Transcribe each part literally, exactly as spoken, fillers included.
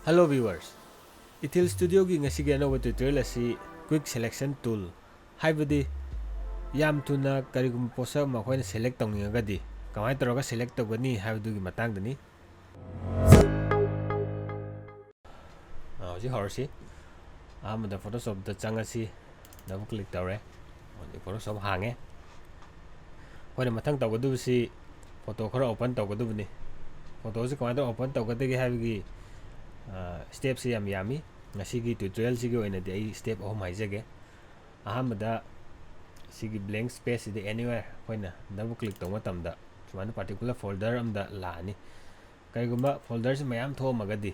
Hello viewers, Ethel Studioꯒꯤ ꯉꯁꯤꯒꯤ ꯑꯅꯧꯕ tutorial ꯑꯁꯤ Quick Selection Tool, ꯍꯥꯏꯕꯗꯤ ꯌꯥꯝ ꯊꯨꯅ ꯀꯔꯤꯒꯨꯝꯕ ꯄꯣꯠꯁꯛ ꯑꯃ ꯑꯩꯈꯣꯏꯅ select ꯇꯧꯅꯤꯡꯉꯒꯗꯤ ꯀꯃꯥꯏꯅ ꯇꯧꯔꯒ select ꯇꯧꯒꯅꯤ ꯍꯥꯏꯕꯗꯨꯒꯤ ꯃꯇꯥꯡꯗꯅꯤ꯫ ꯑꯥ, ꯍꯧꯖꯤꯛ ꯍꯧꯔꯁꯤ꯫ ꯑꯍꯥꯟꯕꯗ Photoshopꯇ ꯆꯪꯉꯁꯤ, double click ꯇꯧꯔꯦ꯫ ꯍꯧꯖꯤꯛ Photoshop ꯍꯥꯡꯉꯦ꯫ ꯑꯩꯈꯣꯏꯅ ꯃꯊꯪ ꯇꯧꯒꯗꯕꯁꯤ photo ꯈꯔ open ꯇꯧꯒꯗꯕꯅꯤ꯫ Photoꯁꯤ ꯀꯃꯥꯏꯅ ꯇꯧꯔ open ꯇꯧꯒꯗꯒꯦ ꯍꯥꯏꯕꯒꯤ, ꯑꯥ, stepꯁꯤ ꯌꯥꯝ ꯌꯥꯝꯃꯤ꯫ ꯉꯁꯤꯒꯤ tutorialꯁꯤꯒꯤ ꯑꯣꯏꯅꯗꯤ ꯑꯩ step ꯑꯍꯨꯝ ꯍꯥꯏꯖꯒꯦ꯫ ꯑꯍꯥꯟꯕꯗ ꯁꯤꯒꯤ blank spaceꯁꯤꯗ anywhere ꯑꯩꯈꯣꯏꯅ double click ꯇꯧꯕ ꯃꯇꯝꯗ ꯁꯨꯃꯥꯏꯅ particular folder ꯑꯃꯗ ꯂꯥꯛꯑꯅꯤ꯫ ꯀꯔꯤꯒꯨꯝꯕ folderꯁꯤ ꯃꯌꯥꯝ ꯊꯣꯛꯑꯝꯃꯒꯗꯤ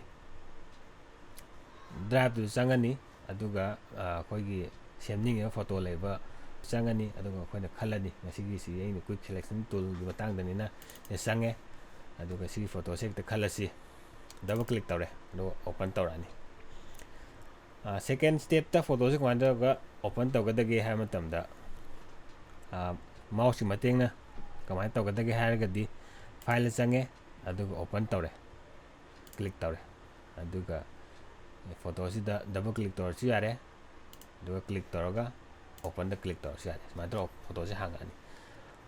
driveꯇꯨꯗ ꯆꯪꯉꯅꯤ, ꯑꯗꯨꯒ, ꯑ, ꯑꯩꯈꯣꯏꯒꯤ ꯁꯦꯝꯅꯤꯡꯉꯤꯕ photo ꯂꯩꯕ ꯆꯪꯉꯅꯤ, ꯑꯗꯨꯒ ꯑꯩꯈꯣꯏꯅ ꯈꯜꯂꯅꯤ꯫ ꯉꯁꯤꯒꯤꯁꯤ ꯑꯩꯅ Quick Selection Toolꯒꯤ ꯃꯇꯥꯡꯗꯅꯤꯅ ꯁꯤꯗ ꯆꯪꯉꯦ, ꯑꯗꯨꯒ ꯁꯤꯒꯤ photoꯁꯦ ꯍꯦꯛꯇ ꯈꯜꯂꯁꯤ꯫ Double click ꯇꯧꯔꯦ, ꯑꯗꯨꯒ open ꯇꯧꯔꯛꯑꯅꯤ꯫ ꯑ, second stepꯇ photoꯁꯦ ꯀꯃꯥꯏꯅ ꯇꯧꯔꯒ open ꯇꯧꯒꯗꯒꯦ ꯍꯥꯏꯕ ꯃꯇꯝꯗ, ꯑ, mouseꯀꯤ ꯃꯇꯦꯡꯅ ꯀꯃꯥꯏꯅ ꯇꯧꯒꯗꯒꯦ ꯍꯥꯏꯔꯒꯗꯤ fileꯗ ꯆꯪꯉꯦ, ꯑꯗꯨꯒ open ꯇꯧꯔꯦ, click ꯇꯧꯔꯦ, ꯑꯗꯨꯒ photoꯁꯤꯗ double click ꯇꯧꯔꯁꯨ ꯌꯥꯔꯦ, ꯑꯗꯨꯒ click ꯇꯧꯔꯒ openꯗ click ꯇꯧꯔꯁꯨ ꯌꯥꯔꯦ꯫ ꯁꯨꯃꯥꯏꯅ ꯇꯧꯔꯒ photoꯁꯦ ꯍꯥꯡꯉꯛꯑꯅꯤ꯫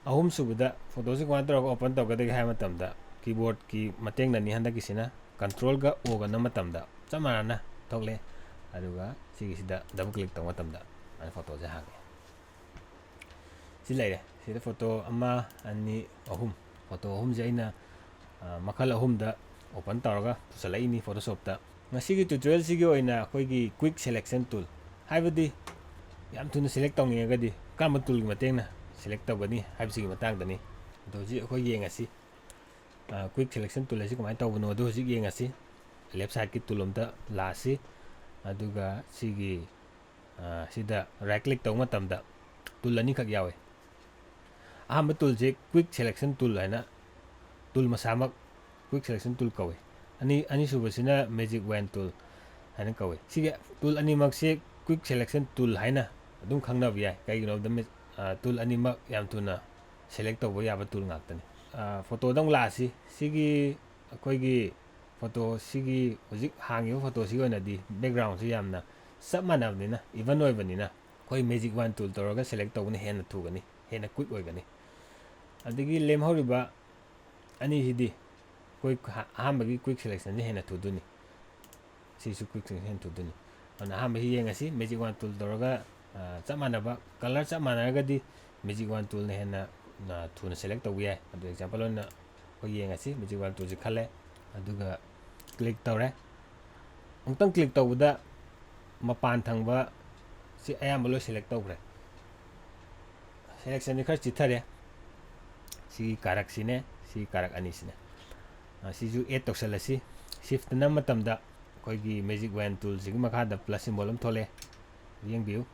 ꯑꯍꯨꯝꯁꯨꯕꯗ photoꯁꯦ ꯀꯃꯥꯏꯅ ꯇꯧꯔꯒ open ꯇꯧꯒꯗꯒꯦ ꯍꯥꯏꯕ ꯃꯇꯝꯗ keyboardꯀꯤ ꯃꯇꯦꯡꯅꯅꯤ꯫ ꯍꯟꯗꯛꯀꯤꯁꯤꯅ controlꯒ Oꯒ ꯅꯝꯕ ꯃꯇꯝꯗ ꯆꯞ ꯃꯥꯟꯅꯅ ꯊꯣꯛꯂꯛꯑꯦ꯫ ꯑꯗꯨꯒ ꯁꯤꯒꯤꯁꯤꯗ double click ꯇꯧꯕ ꯃꯇꯝꯗ ꯑꯗꯨꯃꯥꯏꯅ photoꯁꯦ ꯍꯥꯡꯉꯦ꯫ ꯁꯤ ꯂꯩꯔꯦ꯫ ꯁꯤꯗ photo ꯑꯃ, ꯑꯅꯤ, ꯑꯍꯨꯝ, photo ꯑꯍꯨꯝꯁꯦ ꯑꯩꯅ, ꯑ, ꯃꯈꯜ ꯑꯍꯨꯝꯗ open ꯇꯧꯔꯒ ꯄꯨꯁꯜꯂꯛꯏꯅꯤ Photoshopꯇ꯫ ꯉꯁꯤꯒꯤ tutorialꯁꯤꯒꯤ ꯑꯣꯏꯅ ꯑꯩꯈꯣꯏꯒꯤ Quick Selection Tool, ꯍꯥꯏꯕꯗꯤ ꯌꯥꯝ ꯊꯨꯅ select ꯇꯧꯅꯤꯡꯉꯒꯗꯤ ꯀꯔꯝꯕ toolꯒꯤ ꯃꯇꯦꯡꯅ select ꯇꯧꯒꯅꯤ ꯍꯥꯏꯕꯁꯤꯒꯤ ꯃꯇꯥꯡꯗꯅꯤ꯫ ꯑꯗꯣ ꯍꯧꯖꯤꯛ ꯑꯩꯈꯣꯏ ꯌꯦꯡꯉꯁꯤ, ꯑ, Quick Selection Tool ꯑꯁꯤ ꯀꯃꯥꯏꯅ ꯇꯧꯕꯅꯣ ꯑꯗꯨ ꯍꯧꯖꯤꯛ ꯌꯦꯡꯉꯁꯤ꯫ Left sideꯀꯤ tool ꯑꯝꯇ ꯂꯥꯛꯑꯁꯤ, ꯑꯗꯨꯒ ꯁꯤꯒꯤ, ꯑ, ꯁꯤꯗ right click ꯇꯧꯕ ꯃꯇꯝꯗ tool ꯑꯅꯤꯈꯛ ꯌꯥꯎꯋꯤ꯫ ꯑꯍꯥꯟꯕ toolꯁꯦ Quick Selection Tool ꯍꯥꯏꯅ tool ꯃꯁꯥꯃꯛ Quick Selection Tool ꯀꯧꯏ꯫ ꯑꯅꯤ-, ꯑꯅꯤꯁꯨꯕꯁꯤꯅ Magic Wand Tool ꯍꯥꯏꯅ ꯀꯧꯏ꯫ ꯁꯤꯒꯤ tool ꯑꯅꯤꯃꯛꯁꯦ Quick Selection Tool ꯍꯥꯏꯅ ꯑꯗꯨꯝ ꯈꯪꯅꯕ ꯌꯥꯏ꯫ ꯀꯩꯒꯤꯅꯣ ꯍꯥꯏꯕꯗ ꯃꯤ-, ꯑ, tool ꯑꯅꯤꯃꯛ ꯌꯥꯝ ꯊꯨꯅ select ꯇꯧꯕ ꯌꯥꯕ tool ꯉꯥꯛꯇꯅꯤ꯫ ꯑ, photoꯗ ꯑꯃꯨꯛ ꯂꯥꯛꯑꯁꯤ꯫ ꯁꯤꯒꯤ ꯑꯩꯈꯣꯏꯒꯤ ꯐꯣꯇꯣꯁꯤꯒꯤ, ꯍꯧꯖꯤꯛ ꯍꯥꯡꯉꯤꯕ ꯐꯣꯇꯣꯁꯤꯒꯤ ꯑꯣꯏꯅꯗꯤ ꯕꯦꯛꯒ꯭ꯔꯥꯎꯟꯁꯤ ꯌꯥꯝꯅ ꯆꯞ ꯃꯥꯟꯅꯕꯅꯤꯅ, ꯏꯚꯟ ꯑꯣꯏꯕꯅꯤꯅ, ꯑꯩꯈꯣꯏ ꯃꯦꯖꯤꯛ ꯋꯥꯟ ꯇꯨꯜ ꯇꯧꯔꯒ ꯁꯦꯂꯦꯛ ꯇꯧꯕꯅ ꯍꯦꯟꯅ ꯊꯨꯒꯅꯤ, ꯍꯦꯟꯅ ꯀ꯭ꯋꯤꯛ ꯑꯣꯏꯒꯅꯤ꯫ ꯑꯗꯒꯤ ꯂꯦꯝꯍꯧꯔꯤꯕ ꯑꯅꯤꯁꯤꯗꯤ ꯑꯩꯈꯣꯏ ꯑꯍꯥꯟꯕꯒꯤ ꯀ꯭ꯋꯤꯛ ꯁꯦꯂꯦꯛꯁꯟꯁꯦ ꯍꯦꯟꯅ ꯊꯨꯗꯣꯏꯅꯤ꯫ ꯁꯤꯁꯨ ꯀ꯭ꯋꯤꯛ ꯁꯦꯂꯦꯛꯁꯟ ꯍꯦꯟꯅ ꯊꯨꯗꯣꯏꯅꯤ꯫ ꯑꯗꯨꯅ ꯑꯍꯥꯟꯕꯁꯤ ꯌꯦꯡꯉꯁꯤ, ꯃꯦꯖꯤꯛ ꯋꯥꯟ ꯇꯨꯜ ꯇꯧꯔꯒ, ꯑ, ꯆꯞ ꯃꯥꯟꯅꯕ, ꯀꯂꯔ ꯆꯞ ꯃꯥꯟꯅꯔꯒꯗꯤ ꯃꯦꯖꯤꯛ ꯋꯥꯟ ꯇꯨꯜꯅ ꯍꯦꯟꯅ, ꯑ, ꯊꯨꯅ ꯁꯦꯂꯦꯛ ꯇꯧꯕ ꯌꯥꯏ꯫ ꯑꯗꯨ ꯑꯦꯛꯖꯥꯝꯄꯜ ꯑꯣꯏꯅ ꯑꯩꯈꯣꯏ ꯌꯦꯡꯉꯁꯤ, ꯃꯦꯖꯤꯛ ꯋꯥꯟ ꯇꯨꯜꯁꯦ ꯈꯜꯂꯦ, ꯑꯗꯨꯒ ꯀ꯭ꯂꯤꯛ ꯇꯧꯔꯦ꯫ ꯑꯃꯨꯛꯇꯪ ꯀ꯭ꯂꯤꯛ ꯇꯧꯕꯗ ꯃꯄꯥꯟ ꯊꯪꯕ ꯁꯤ ꯑꯌꯥꯝꯕ ꯂꯣꯏ ꯁꯦꯂꯦꯛ ꯇꯧꯈ꯭ꯔꯦ꯫ ꯁꯦꯂꯦꯛꯁꯟꯁꯦ ꯈꯔ ꯆꯤꯊꯔꯦ꯫ ꯁꯤꯒꯤ ꯀꯥꯔꯛꯁꯤꯅꯦ, ꯁꯤꯒꯤ ꯀꯥꯔꯛ ꯑꯅꯤꯁꯤꯅꯦ꯫ ꯑ, ꯁꯤꯁꯨ ꯑꯦꯗ ꯇꯧꯁꯜꯂꯁꯤ꯫ ꯁꯤꯐꯇ ꯅꯝꯕ ꯃꯇꯝꯗ ꯑꯩꯈꯣꯏꯒꯤ ꯃꯦꯖꯤꯛ ꯋꯥꯟ ꯇꯨꯜꯁꯤꯒꯤ ꯃꯈꯥꯗ ꯄ꯭ꯂꯁ ꯁꯤꯝꯕꯣꯜ ꯑꯃ ꯊꯣꯛꯂꯛꯑꯦ꯫ ꯌꯦꯡꯕꯤꯌꯨ꯫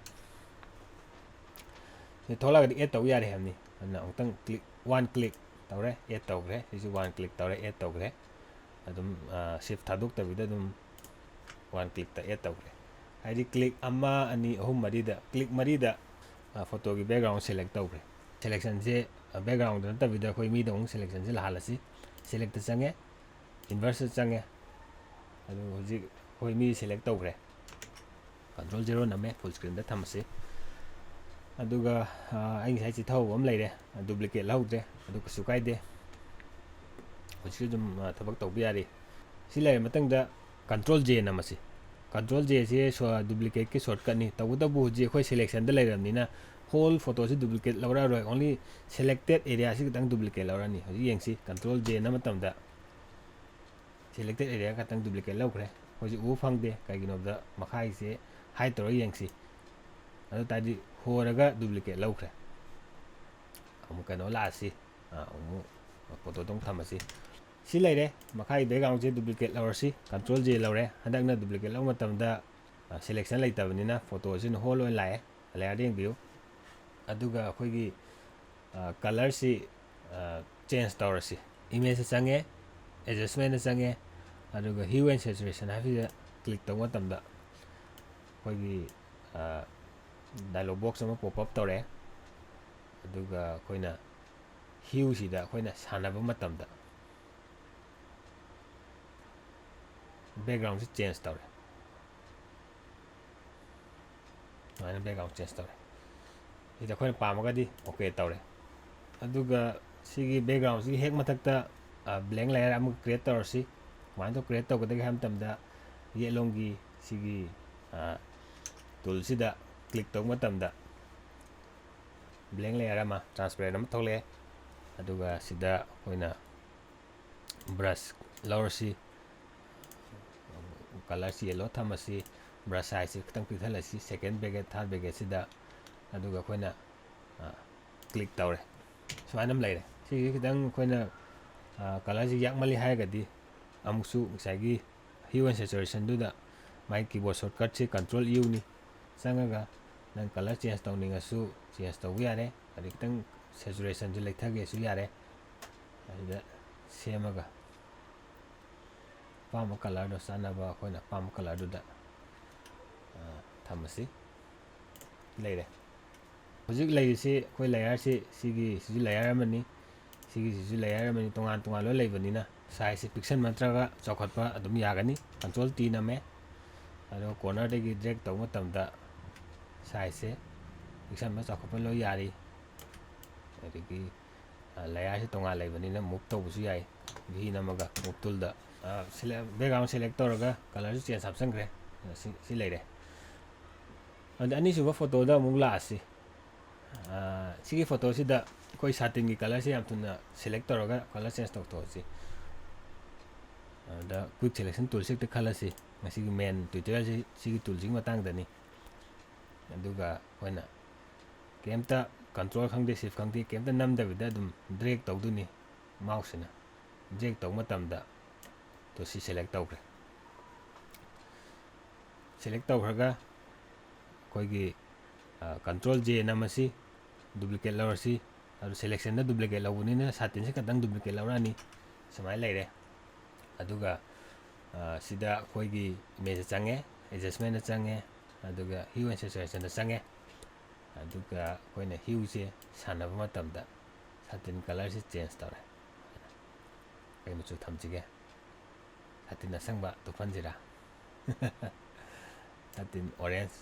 ꯁꯤ ꯊꯣꯛꯂꯛꯑꯒꯗꯤ ꯑꯦꯗ ꯇꯧꯕ ꯌꯥꯔꯦ ꯍꯥꯏꯕꯅꯤ꯫ ꯑꯗꯨꯅ ꯑꯃꯨꯛꯇꯪ ꯀ꯭ꯂꯤꯛ, ꯋꯥꯟ ꯀ꯭ꯂꯤꯛ ꯇꯧꯔꯦ, ꯑꯦꯗ ꯇꯧꯈ꯭ꯔꯦ꯫ ꯁꯤꯁꯨ ꯋꯥꯟ ꯀ꯭ꯂꯤꯛ ꯇꯧꯔꯦ, ꯑꯦꯗ ꯇꯧꯈ꯭ꯔꯦ꯫ ꯑꯗꯨꯝ, ꯑ, ꯁꯤꯐ ꯊꯥꯗꯣꯛꯇꯕꯤꯗ ꯑꯗꯨꯝ ꯋꯥꯟ ꯀ꯭ꯂꯤꯛꯇ ꯑꯦꯗ ꯇꯧꯈ꯭ꯔꯦ꯫ ꯍꯥꯏꯗꯤ ꯀ꯭ꯂꯤꯛ ꯑꯃ, ꯑꯅꯤ, ꯑꯍꯨꯝ, ꯃꯔꯤꯗ, ꯀ꯭ꯂꯤꯛ ꯃꯔꯤꯗ, ꯑ, ꯐꯣꯇꯣꯒꯤ ꯕꯦꯛꯒ꯭ꯔꯥꯎꯟ ꯁꯦꯂꯦꯛ ꯇꯧꯈ꯭ꯔꯦ꯫ ꯁꯦꯂꯦꯛꯁꯟꯁꯦ, ꯑ, ꯕꯦꯛꯒ꯭ꯔꯥꯎꯟꯗ ꯅꯠꯇꯕꯤꯗ ꯑꯩꯈꯣꯏ ꯃꯤꯗ ꯑꯃꯨꯛ ꯁꯦꯂꯦꯛꯁꯟꯁꯦ ꯂꯥꯛꯍꯜꯂꯁꯤ꯫ ꯁꯦꯂꯦꯛꯇ ꯆꯪꯉꯦ, ꯏꯟꯚꯔꯁꯇ ꯆꯪꯉꯦ꯫ ꯑꯗꯨ ꯍꯧꯖꯤꯛ ꯑꯩꯈꯣꯏ ꯃꯤ ꯁꯦꯂꯦꯛ ꯇꯧꯈ꯭ꯔꯦ꯫ ꯀꯟꯇ꯭ꯔꯣꯜ ꯖꯦꯔꯣ ꯅꯝꯃꯦ, ꯐꯨꯜ ꯁ꯭ꯀ꯭ꯔꯤꯟꯗ ꯊꯝꯃꯁꯤ꯫ ꯑꯗꯨꯒ, ꯑ, ꯑꯩ ꯉꯁꯥꯏ ꯆꯤꯊꯍꯧꯕ ꯑꯃ ꯂꯩꯔꯦ, ꯗꯨꯄ꯭ꯂꯤꯀꯦꯠ ꯂꯧꯍꯧꯗ꯭ꯔꯦ, ꯑꯗꯨ ꯀꯩꯁꯨ ꯀꯥꯏꯗꯦ꯫ ꯍꯧꯖꯤꯛꯁꯨ ꯑꯗꯨꯝ, ꯑ, ꯊꯕꯛ ꯇꯧꯕ ꯌꯥꯔꯤ꯫ ꯁꯤ ꯂꯩꯔ ꯃꯇꯨꯡꯗ ꯀꯟꯇ꯭ꯔꯣꯜ ꯖꯦ ꯅꯝꯃꯁꯤ꯫ ꯀꯟꯇ꯭ꯔꯣꯜ ꯖꯦꯁꯦ ꯁꯣ-, ꯗꯨꯄ꯭ꯂꯤꯀꯦꯠꯀꯤ ꯁꯣꯔꯠꯀꯠꯅꯤ꯫ ꯇꯧꯕꯇꯕꯨ ꯍꯧꯖꯤꯛ ꯑꯩꯈꯣꯏ ꯁꯦꯂꯦꯛꯁꯟꯗ ꯂꯩꯔꯕꯅꯤꯅ ꯍꯣꯜ ꯐꯣꯇꯣꯁꯤ ꯗꯨꯄ꯭ꯂꯤꯀꯦꯠ ꯂꯧꯔꯛꯑꯔꯣꯏ, ꯑꯣꯡꯂꯤ ꯁꯦꯂꯦꯛꯇꯦꯠ ꯑꯦꯔꯤꯌꯥꯁꯤ ꯈꯛꯇꯪ ꯗꯨꯄ꯭ꯂꯤꯀꯦꯠ ꯂꯧꯔꯅꯤ꯫ ꯍꯧꯖꯤꯛ ꯌꯦꯡꯁꯤ, ꯀꯟꯇ꯭ꯔꯣꯜ ꯖꯦ ꯅꯝꯕ ꯃꯇꯝꯗ ꯁꯦꯂꯦꯛꯇꯦꯠ ꯑꯦꯔꯤꯌꯥ ꯈꯛꯇꯪ ꯗꯨꯄ꯭ꯂꯤꯀꯦꯠ ꯂꯧꯈ꯭ꯔꯦ꯫ ꯑꯩꯈꯣꯏꯁꯦ ꯎꯕ ꯐꯪꯗꯦ, ꯀꯩꯒꯤꯅꯣꯗ ꯃꯈꯥꯒꯤꯁꯦ ꯍꯥꯏꯠ ꯇꯧꯔꯒ ꯌꯦꯡꯁꯤ꯫ ꯑꯗꯨ ꯇꯥꯔꯗꯤ ꯍꯣꯔꯒ ꯗꯨꯄ꯭ꯂꯤꯀꯦꯠ ꯂꯧꯈ꯭ꯔꯦ꯫ ꯑꯃꯨꯛ ꯀꯩꯅꯣ ꯂꯥꯛꯑꯁꯤ, ꯑ, ꯑꯃꯨꯛ ꯐꯣꯇꯣꯗꯣ ꯑꯃꯨꯛ ꯊꯝꯃꯁꯤ꯫ ꯁꯤ ꯂꯩꯔꯦ, ꯃꯈꯥꯒꯤ ꯕꯦꯛꯒ꯭ꯔꯥꯎꯟꯁꯦ ꯗꯨꯄ꯭ꯂꯤꯀꯦꯠ ꯂꯧꯔꯁꯤ꯫ ꯀꯟꯇ꯭ꯔꯣꯜ ꯖꯦ ꯂꯧꯔꯦ꯫ ꯍꯟꯗꯛꯅ ꯗꯨꯄ꯭ꯂꯤꯀꯦꯠ ꯂꯧꯕ ꯃꯇꯝꯗ, ꯑ, ꯁꯦꯂꯦꯛꯁꯟ ꯂꯩꯇꯕꯅꯤꯅ ꯐꯣꯇꯣꯁꯤꯅ ꯍꯣꯜ ꯑꯣꯏꯅ ꯂꯥꯛꯑꯦ꯫ ꯂꯦꯌꯔꯗ ꯌꯦꯡꯕꯤꯌꯨ꯫ ꯑꯗꯨꯒ ꯑꯩꯈꯣꯏꯒꯤ, ꯑ, ꯀꯂꯔꯁꯤ, ꯑ, ꯆꯦꯟꯖ ꯇꯧꯔꯁꯤ꯫ ꯏꯃꯦꯖꯇ ꯆꯪꯉꯦ, ꯑꯦꯗꯖꯁꯃꯦꯟꯗ ꯆꯪꯉꯦ, ꯑꯗꯨꯒ Hue and Saturation ꯍꯥꯏꯕꯁꯤꯗ ꯀ꯭ꯂꯤꯛ ꯇꯧꯕ ꯃꯇꯝꯗ ꯑꯩꯈꯣꯏꯒꯤ, ꯑ, ꯗꯥꯏꯂꯣꯛ ꯕꯣꯛꯁ ꯑꯃ ꯄꯣꯞ ꯑꯞ ꯇꯧꯔꯛꯑꯦ꯫ ꯑꯗꯨꯒ ꯑꯩꯈꯣꯏꯅ ꯍ꯭ꯌꯨꯁꯤꯗ ꯑꯩꯈꯣꯏꯅ ꯁꯥꯟꯅꯕ ꯃꯇꯝꯗ, ꯕꯦꯛꯒ꯭ꯔꯥꯎꯟꯁꯤ ꯆꯦꯟꯖ ꯇꯧꯔꯦ꯫ ꯁꯨꯃꯥꯏꯅ ꯕꯦꯛꯒ꯭ꯔꯥꯎꯟ ꯆꯦꯟꯖ ꯇꯧꯔꯦ꯫ ꯁꯤꯗ ꯑꯩꯈꯣꯏꯅ ꯄꯥꯝꯃꯒꯗꯤ ꯑꯣꯀꯦ ꯇꯧꯔꯦ꯫ ꯑꯗꯨꯒ ꯁꯤꯒꯤ ꯕꯦꯛꯒ꯭ꯔꯥꯎꯟꯁꯤꯒꯤ ꯍꯦꯛ ꯃꯊꯛꯇ ꯕ꯭ꯂꯦꯡ ꯂꯦꯌꯔ ꯑꯃ ꯀ꯭ꯔꯤꯌꯦꯠ ꯇꯧꯔꯁꯤ꯫ ꯀꯃꯥꯏꯅ ꯇꯧ ꯀ꯭ꯔꯤꯌꯦꯠ ꯇꯧꯒꯗꯒꯦ ꯍꯥꯏꯕ ꯃꯇꯝꯗ, ꯌꯦꯠꯂꯣꯝꯒꯤ ꯁꯤꯒꯤ ꯇꯨꯜꯁꯤꯗ ꯀ꯭ꯂꯤꯛ ꯇꯧꯕ ꯃꯇꯝꯗ ꯕ꯭ꯂꯦꯡ ꯂꯦꯌꯔ ꯑꯃ, ꯇ꯭ꯔꯥꯟꯁꯄꯦꯔꯦꯟ ꯑꯃ ꯊꯣꯛꯂꯛꯑꯦ꯫ ꯑꯗꯨꯒ ꯁꯤꯗ ꯑꯩꯈꯣꯏꯅ ꯕ꯭ꯔꯁ ꯂꯧꯔꯁꯤ, ꯀꯂꯔꯁꯤ ꯌꯦꯜꯂꯣ ꯊꯝꯃꯁꯤ, ꯕ꯭ꯔꯁ ꯁꯥꯏꯖꯁꯤ ꯈꯤꯇꯪ ꯄꯤꯛꯊꯜꯂꯁꯤ, ꯁꯦꯀꯦꯟ ꯕ꯭ꯔꯦꯀꯦꯠ, ꯊꯥꯔꯠ ꯕ꯭ꯔꯦꯀꯦꯠꯁꯤꯗ꯫ ꯑꯗꯨꯒ ꯑꯩꯈꯣꯏꯅ ꯀ꯭ꯂꯤꯛ ꯇꯧꯔꯦ꯫ ꯁꯨꯃꯥꯏꯅ ꯑꯃ ꯂꯩꯔꯦ꯫ ꯁꯤꯁꯦ ꯈꯤꯇꯪ ꯑꯩꯈꯣꯏꯅ ꯀꯂꯔꯁꯤ ꯌꯥꯛꯃꯜꯂꯤ ꯍꯥꯏꯔꯒꯗꯤ ꯑꯃꯨꯛꯁꯨ ꯉꯁꯥꯏꯒꯤ ꯍ꯭ꯌꯨ ꯑꯦꯟ ꯁꯦꯆꯨꯔꯦꯁꯟꯗꯨꯗ ꯃꯥꯏ ꯀꯤꯕꯣꯔꯗ ꯁꯣꯔꯠꯀꯠꯁꯦ ꯀꯟꯇ꯭ꯔꯣꯜ ꯌꯨꯅꯤ꯫ ꯆꯪꯉꯒ ꯅꯪ ꯀꯂꯔ ꯆꯦꯟꯖ ꯇꯧꯅꯤꯡꯉꯁꯨ ꯆꯦꯟꯖ ꯇꯧꯕ ꯌꯥꯔꯦ꯫ ꯑꯗꯩ ꯈꯤꯇꯪ ꯁꯦꯆꯨꯔꯦꯁꯟꯁꯦ ꯂꯩꯊꯒꯦꯁꯨ ꯌꯥꯔꯦ꯫ ꯑꯁꯤꯗ ꯁꯦꯝꯃꯒ ꯑꯄꯥꯝꯕ ꯀꯂꯔꯗꯣ, ꯆꯥꯟꯅꯕ ꯑꯩꯈꯣꯏꯅ ꯑꯄꯥꯝꯕ ꯀꯂꯔꯗꯨꯗ ꯊꯝꯃꯁꯤ꯫ ꯂꯩꯔꯦ꯫ ꯍꯧꯖꯤꯛ ꯂꯩꯔꯤꯁꯤ ꯑꯩꯈꯣꯏ ꯂꯦꯌꯔꯁꯤ, ꯁꯤꯒꯤ, ꯁꯤꯁꯨ ꯂꯦꯌꯔ ꯑꯃꯅꯤ꯫ ꯁꯤꯒꯤꯁꯤꯁꯨ ꯂꯦꯌꯔ ꯑꯃꯅꯤ꯫ ꯇꯣꯉꯥꯟ ꯇꯣꯉꯥꯟ ꯂꯣꯏ ꯂꯩꯕꯅꯤꯅ ꯁꯥꯏꯖꯁꯦ ꯄꯤꯛꯁꯟꯕ ꯅꯠꯇ꯭ꯔꯒ ꯆꯥꯎꯈꯠꯄ ꯑꯗꯨꯝ ꯌꯥꯒꯅꯤ꯫ ꯀꯟꯇ꯭ꯔꯣꯜ ꯇꯤ ꯅꯝꯃꯦ꯫ ꯑꯗꯣ ꯀꯣꯔꯅꯔꯗꯒꯤ ꯗ꯭ꯔꯦꯒ ꯇꯧꯕ ꯃꯇꯝꯗ ꯁꯥꯏꯖꯁꯦ ꯄꯤꯛꯁꯟꯕ ꯆꯥꯎꯈꯠꯄ ꯂꯣꯏ ꯌꯥꯔꯤ꯫ ꯑꯗꯒꯤ ꯂꯦꯌꯔꯁꯤ ꯇꯣꯉꯥꯟ ꯂꯩꯕꯅꯤꯅ ꯃꯨꯚ ꯇꯧꯕꯁꯨ ꯌꯥꯏ꯫ ꯚꯤ ꯅꯝꯃꯒ ꯃꯨꯚ ꯇꯨꯜꯗ ꯕꯦꯛꯒ꯭ꯔꯥꯎꯟ ꯁꯦꯂꯦꯛ ꯇꯧꯔꯒ ꯀꯂꯔꯁꯨ ꯆꯦꯟꯖ ꯍꯥꯞꯆꯟꯈ꯭ꯔꯦ꯫ ꯁꯤ, ꯁꯤ ꯂꯩꯔꯦ꯫ ꯑꯗ ꯑꯅꯤꯁꯨꯕ ꯐꯣꯇꯣꯗ ꯑꯃꯨꯛ ꯂꯥꯛꯑꯁꯤ꯫ ꯁꯤꯒꯤ ꯐꯣꯇꯣꯁꯤꯗ ꯑꯩꯈꯣꯏ ꯁꯥꯇꯤꯟꯒꯤ ꯀꯂꯔꯁꯦ ꯌꯥꯝ ꯊꯨꯅ ꯁꯦꯂꯦꯛ ꯇꯧꯔꯒ ꯀꯂꯔ ꯆꯦꯟꯖ ꯇꯧꯊꯣꯛꯑꯁꯤ꯫ ꯑꯗ ꯀ꯭ꯋꯤꯛ ꯁꯦꯂꯦꯛꯁꯟ ꯇꯨꯜꯁꯦ ꯍꯦꯛꯇ ꯈꯜꯂꯁꯤ꯫ ꯉꯁꯤꯒꯤ ꯃꯦꯟ ꯇ꯭ꯌꯨꯇꯣꯔꯤꯌꯦꯜꯁꯤ ꯁꯤꯒꯤ ꯇꯨꯜꯁꯤꯒꯤ ꯃꯇꯥꯡꯗꯅꯤ꯫ ꯑꯗꯨꯒ ꯑꯩꯈꯣꯏꯅ ꯀꯩꯝꯇ ꯀꯟꯇ꯭ꯔꯣꯜ ꯈꯪꯗꯦ, ꯁꯤꯐ ꯈꯪꯗꯦ, ꯀꯩꯝꯇ ꯅꯝꯗꯕꯤꯗ ꯑꯗꯨꯝ ꯗ꯭ꯔꯦꯒ ꯇꯧꯗꯣꯏꯅꯤ ꯃꯥꯎꯁꯁꯤꯅ꯫ ꯗ꯭ꯔꯦꯒ ꯇꯧꯕ ꯃꯇꯝꯗ, ꯇꯣ ꯁꯤ ꯁꯦꯂꯦꯛ ꯇꯧꯈ꯭ꯔꯦ꯫ ꯁꯦꯂꯦꯛ ꯇꯧꯈ꯭ꯔꯒ ꯑꯩꯈꯣꯏꯒꯤ ꯀꯟꯇ꯭ꯔꯣꯜ ꯖꯦ ꯅꯝꯃꯁꯤ, ꯗꯨꯄ꯭ꯂꯤꯀꯦꯠ ꯂꯧꯔꯁꯤ꯫ ꯑꯗꯨ ꯁꯦꯂꯦꯛꯁꯟꯗ ꯗꯨꯄ꯭ꯂꯤꯀꯦꯠ ꯂꯧꯕꯅꯤꯅ ꯁꯥꯇꯤꯟꯁꯦ ꯈꯛꯇꯪ ꯗꯨꯄ꯭ꯂꯤꯀꯦꯠ ꯂꯧꯔꯛꯑꯅꯤ꯫ ꯁꯨꯃꯥꯏꯅ ꯂꯩꯔꯦ꯫ ꯑꯗꯨꯒ ꯁꯤꯗ ꯑꯩꯈꯣꯏꯒꯤ ꯏꯃꯦꯖꯇ ꯆꯪꯉꯦ, ꯑꯦꯗꯖꯁꯃꯦꯟꯗ ꯆꯪꯉꯦ, ꯑꯗꯨꯒ ꯍ꯭ꯌꯨ ꯑꯦꯟ ꯁꯦꯆꯨꯔꯦꯁꯟꯗ ꯆꯪꯉꯦ꯫ ꯑꯗꯨꯒ ꯑꯩꯈꯣꯏꯅ ꯍ꯭ꯌꯨꯁꯦ ꯁꯥꯟꯅꯕ ꯃꯇꯝꯗ ꯁꯥꯇꯤꯟ ꯀꯂꯔꯁꯦ ꯆꯦꯟꯖ ꯇꯧꯔꯦ꯫ ꯀꯩ ꯃꯆꯨ ꯊꯝꯁꯤꯒꯦ? ꯁꯥꯇꯤꯟ ꯑꯁꯪꯕ ꯇꯨꯞꯍꯟꯁꯤꯔꯥ? ꯁꯥꯇꯤꯟ orange,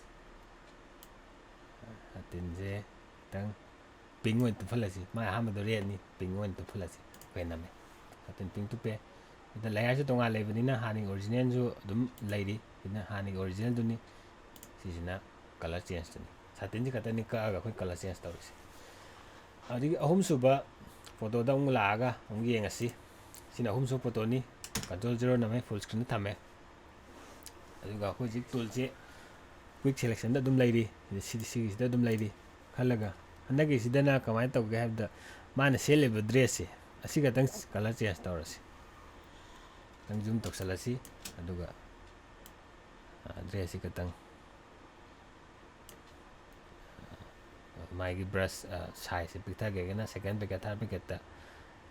ꯁꯥꯇꯤꯟꯁꯦ ꯈꯤꯇꯪ pink ꯑꯣꯏꯅ ꯇꯨꯞꯍꯜꯂꯁꯤ꯫ ꯃꯥꯏ ꯑꯍꯥꯟꯕꯗꯣ redꯅꯤ, pink ꯑꯣꯏꯅ ꯇꯨꯞꯍꯜꯂꯁꯤ꯫ ꯑꯩꯈꯣꯏ ꯅꯝꯃꯦ, ꯁꯥꯇꯤꯟ pink ꯇꯨꯞꯄꯦ꯫ ꯁꯤꯗ layerꯁꯨ ꯇꯣꯉꯥꯟ ꯂꯩꯕꯅꯤꯅ ꯍꯥꯟꯅꯒꯤ originalꯁꯨ ꯑꯗꯨꯝ ꯂꯩꯔꯤ꯫ ꯁꯤꯅ ꯍꯥꯟꯅꯒꯤ originalꯗꯨꯅꯤ, ꯁꯤꯁꯤꯅ colour changeꯇꯨꯅꯤ꯫ ꯁꯥꯇꯤꯟꯁꯤ ꯈꯛꯇꯅꯤ ꯀꯛꯑꯒ ꯑꯩꯈꯣꯏ colour change ꯇꯧꯔꯤꯁꯦ꯫ ꯑꯗꯒꯤ ꯑꯍꯨꯝꯁꯨꯕ photoꯗ ꯑꯃꯨꯛ ꯂꯥꯛꯑꯒ ꯑꯃꯨꯛ ꯌꯦꯡꯉꯁꯤ꯫ ꯁꯤꯅ ꯑꯍꯨꯝꯁꯨꯕ photoꯅꯤ꯫ Control zero ꯅꯝꯃꯦ, full screenꯗ ꯊꯝꯃꯦ꯫ ꯑꯗꯨꯒ ꯑꯩꯈꯣꯏ ꯍꯧꯖꯤꯛ toolꯁꯦ quick selectionꯗ ꯑꯗꯨꯝ ꯂꯩꯔꯤ, ꯁꯤꯗ, ꯁꯤꯒꯤꯁꯤꯗ ꯑꯗꯨꯝ ꯂꯩꯔꯤ꯫ ꯈꯜꯂꯒ ꯍꯟꯗꯛꯀꯤꯁꯤꯗꯅ ꯀꯃꯥꯏꯅ ꯇꯧꯒꯦ ꯍꯥꯏꯕꯗ, ꯃꯥꯅ ꯁꯦꯠꯂꯤꯕ dressꯁꯦ ꯑꯁꯤ ꯈꯛꯇꯪ colour change ꯇꯧꯔꯁꯤ꯫ ꯈꯤꯇꯪ zoom ꯇꯧꯁꯜꯂꯁꯤ꯫ ꯑꯗꯨꯒ dressꯁꯤ ꯈꯛꯇꯪ ꯃꯥꯒꯤ brush sizeꯁꯦ ꯄꯤꯛꯊꯒꯦꯒꯅ second bracket, third bracketꯇ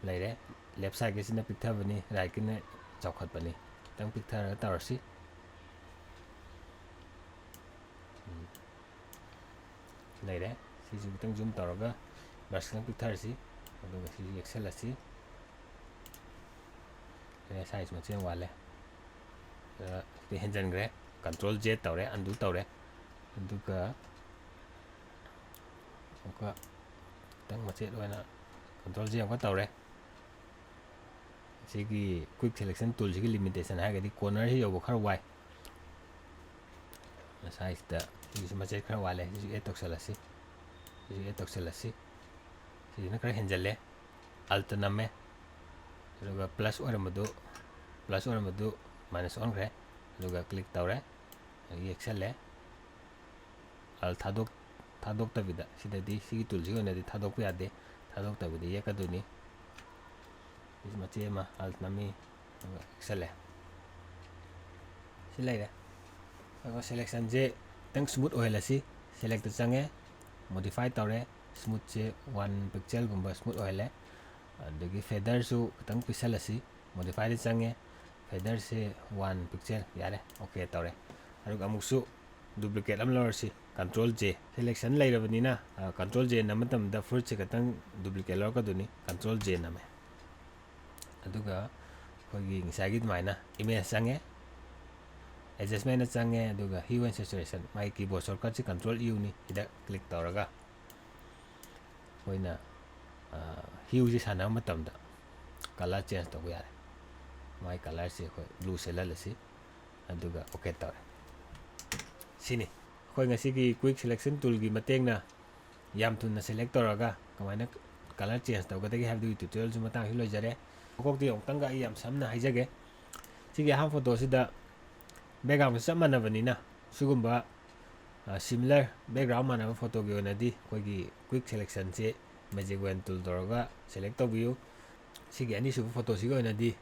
ꯂꯩꯔꯦ꯫ Left sideꯀꯤꯁꯤꯅ ꯄꯤꯛꯊꯕꯅꯤ, rightꯀꯤꯅ ꯆꯥꯎꯈꯠꯄꯅꯤ꯫ ꯈꯤꯇꯪ ꯄꯤꯛꯊꯔꯒ ꯇꯧꯔꯁꯤ꯫ ꯎꯝ꯫ ꯂꯩꯔꯦ꯫ ꯁꯤꯁꯨ ꯈꯤꯇꯪ zoom ꯇꯧꯔꯒ brush ꯈꯤꯇꯪ ꯄꯤꯛꯊꯔꯁꯤ꯫ ꯑꯗꯨꯒ ꯁꯤꯁꯨ ꯌꯦꯛꯁꯜꯂꯁꯤ꯫ ꯁꯤꯅ size ꯃꯆꯦꯠ ꯑꯃ ꯋꯥꯠꯂꯦ꯫ ꯑ, ꯁꯤꯗ ꯍꯦꯟꯖꯟꯈ꯭ꯔꯦ꯫ Control Z ꯇꯧꯔꯦ, undo ꯇꯧꯔꯦ꯫ ꯑꯗꯨꯒ ꯑꯃꯨꯛꯀ ꯈꯤꯇꯪ ꯃꯆꯦꯠ ꯑꯣꯏꯅ Control Z ꯑꯃꯨꯛꯀ ꯇꯧꯔꯦ꯫ ꯁꯤꯒꯤ quick selection toolꯁꯤꯒꯤ limitation ꯍꯥꯏꯔꯒꯗꯤ cornerꯁꯤ ꯌꯧꯕ ꯈꯔ ꯋꯥꯏ꯫ Sizeꯇ ꯁꯤꯒꯤꯁꯨ ꯃꯆꯦꯠ ꯈꯔ ꯋꯥꯠꯂꯦ꯫ ꯁꯤꯁꯨ add ꯇꯧꯁꯜꯂꯁꯤ꯫ ꯁꯤꯁꯨ add ꯇꯧꯁꯜꯂꯁꯤ꯫ ꯁꯤꯁꯤꯅ ꯈꯔ ꯍꯦꯟꯖꯜꯂꯦ꯫ Alt ꯅꯝꯃꯦ꯫ ꯑꯗꯨꯒ plus ꯑꯣꯏꯔꯝꯕꯗꯨ, plus ꯑꯣꯏꯔꯝꯕꯗꯨ minus ꯑꯣꯟꯈ꯭ꯔꯦ꯫ ꯑꯗꯨꯒ click ꯇꯧꯔꯦ꯫ ꯑꯗꯒꯤ ꯌꯦꯛꯁꯜꯂꯦ꯫ Alt ꯊꯥꯗꯣꯛ-, ꯊꯥꯗꯣꯛꯇꯕꯤꯗ, ꯁꯤꯗꯗꯤ ꯁꯤꯒꯤ toolꯁꯤꯒꯤ ꯑꯣꯏꯅꯗꯤ ꯊꯥꯗꯣꯛꯄ ꯌꯥꯗꯦ꯫ ꯊꯥꯗꯣꯛꯇꯕꯤꯗ ꯌꯦꯛꯀꯗꯣꯏꯅꯤ꯫ ꯁꯤ ꯃꯆꯦ ꯑꯃ Alt ꯅꯝꯃꯤ, ꯑꯗꯨꯒ ꯌꯦꯛꯁꯜꯂꯦ꯫ ꯁꯤ ꯂꯩꯔꯦ꯫ ꯑꯗꯨꯒ selectionꯁꯦ ꯈꯤꯇꯪ smooth ꯑꯣꯏꯍꯜꯂꯁꯤ꯫ Selectꯇ ꯆꯪꯉꯦ, modify ꯇꯧꯔꯦ, smoothꯁꯦ one pixelꯒꯨꯝꯕ smooth ꯑꯣꯏꯍꯜꯂꯦ꯫ ꯑꯗꯒꯤ featherꯁꯨ ꯈꯤꯇꯪ ꯄꯤꯁꯜꯂꯁꯤ꯫ Modifyꯗ ꯆꯪꯉꯦ, featherꯁꯦ one pixel, ꯌꯥꯔꯦ, OK ꯇꯧꯔꯦ꯫ ꯑꯗꯨꯒ ꯑꯃꯨꯛꯁꯨ duplicate ꯑꯃ ꯂꯧꯔꯁꯤ, Control J꯫ Selection ꯂꯩꯔꯕꯅꯤꯅ, ꯑ, Control J ꯅꯝꯕ ꯃꯇꯝꯗ fruitꯁꯦ ꯈꯛꯇꯪ duplicate ꯂꯧꯔꯛꯀꯗꯣꯏꯅꯤ꯫ Control J ꯅꯝꯃꯦ꯫ ꯑꯗꯨꯒ ꯑꯩꯈꯣꯏꯒꯤ ꯉꯁꯥꯏꯒꯤ ꯑꯗꯨꯃꯥꯏꯅ image ꯆꯪꯉꯦ, adjustment ꯆꯪꯉꯦ, ꯑꯗꯨꯒ hue and saturation, ꯃꯥꯒꯤ keyboard shortcut ꯁꯤ control U ꯅꯤ, ꯁꯤꯗ click ꯇꯧꯔꯒ ꯑꯩꯈꯣꯏꯅ hue ꯁꯤ ꯁꯥꯟꯅꯕ ꯃꯇꯝꯗ color change ꯇꯧꯕ ꯌꯥꯔꯦ꯫ ꯃꯥꯒꯤ color ꯁꯤ ꯑꯩꯈꯣꯏ blue ꯁꯤꯜꯍꯜꯂꯁꯤ, ꯑꯗꯨꯒ OK ꯇꯧꯔꯦ꯫ ꯁꯤꯅꯤ ꯑꯩꯈꯣꯏ ꯉꯁꯤꯒꯤ quick selection tool ꯒꯤ ꯃꯇꯦꯡꯅ ꯌꯥꯝ ꯊꯨꯅ select ꯇꯧꯔꯒ ꯀꯃꯥꯏꯅ color change ꯇꯧꯒꯗꯒꯦ ꯍꯥꯏꯕꯗꯨꯒꯤ tutorial ꯁꯨ ꯃꯇꯥꯡꯁꯤ ꯂꯣꯏꯖꯔꯦ꯫ ꯃꯀꯣꯛꯇꯒꯤ ꯑꯃꯨꯛꯇꯪꯒ ꯑꯩ ꯌꯥꯝ ꯁꯝꯅ ꯍꯥꯏꯖꯒꯦ꯫ ꯁꯤꯒꯤ ꯑꯍꯥꯟꯕ photo ꯁꯤꯗ background ꯁꯤ ꯆꯞ ꯃꯥꯟꯅꯕꯅꯤꯅ, ꯁꯤꯒꯨꯝꯕ similar background ꯃꯥꯟꯅꯕ photo ꯒꯤ ꯑꯣꯏꯅꯗꯤ ꯑꯩꯈꯣꯏꯒꯤ quick selection ꯁꯤ magic wand tool ꯇꯧꯔꯒ select ꯇꯧꯕꯤꯌꯨ꯫ ꯁꯤꯒꯤ ꯑꯅꯤꯁꯨꯕ photo ꯁꯤꯒꯤ ꯑꯣꯏꯅꯗꯤ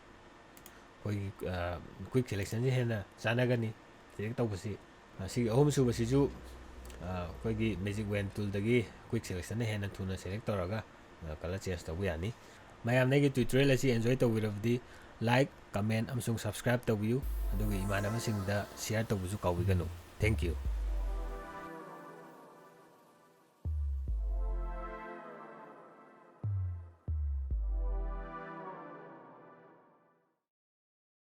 ꯑꯩꯈꯣꯏꯒꯤ quick selection ꯁꯤ ꯍꯦꯟꯅ ꯆꯥꯟꯅꯒꯅꯤ select ꯇꯧꯕꯁꯤ꯫ ꯁꯤꯒꯤ ꯑꯍꯨꯝꯁꯨꯕꯁꯤꯁꯨ ꯑꯩꯈꯣꯏꯒꯤ magic wand tool ꯗꯒꯤ quick selection ꯅ ꯍꯦꯟꯅ ꯊꯨꯅ select ꯇꯧꯔꯒ color change ꯇꯧꯕ ꯌꯥꯅꯤ꯫ ꯃꯌꯥꯝꯅ ꯑꯩꯒꯤ tutorial ꯑꯁꯤ enjoy ꯇꯧꯕꯤꯔꯕꯗꯤ like, comment ꯑꯃꯁꯨꯡ subscribe ꯇꯧꯕꯤꯌꯨ, ꯑꯗꯨꯒ ꯏꯃꯥꯟꯅꯕꯁꯤꯡꯗ share ꯇꯧꯕꯁꯨ ꯀꯥꯎꯕꯤꯒꯅꯨ꯫ Thank you꯫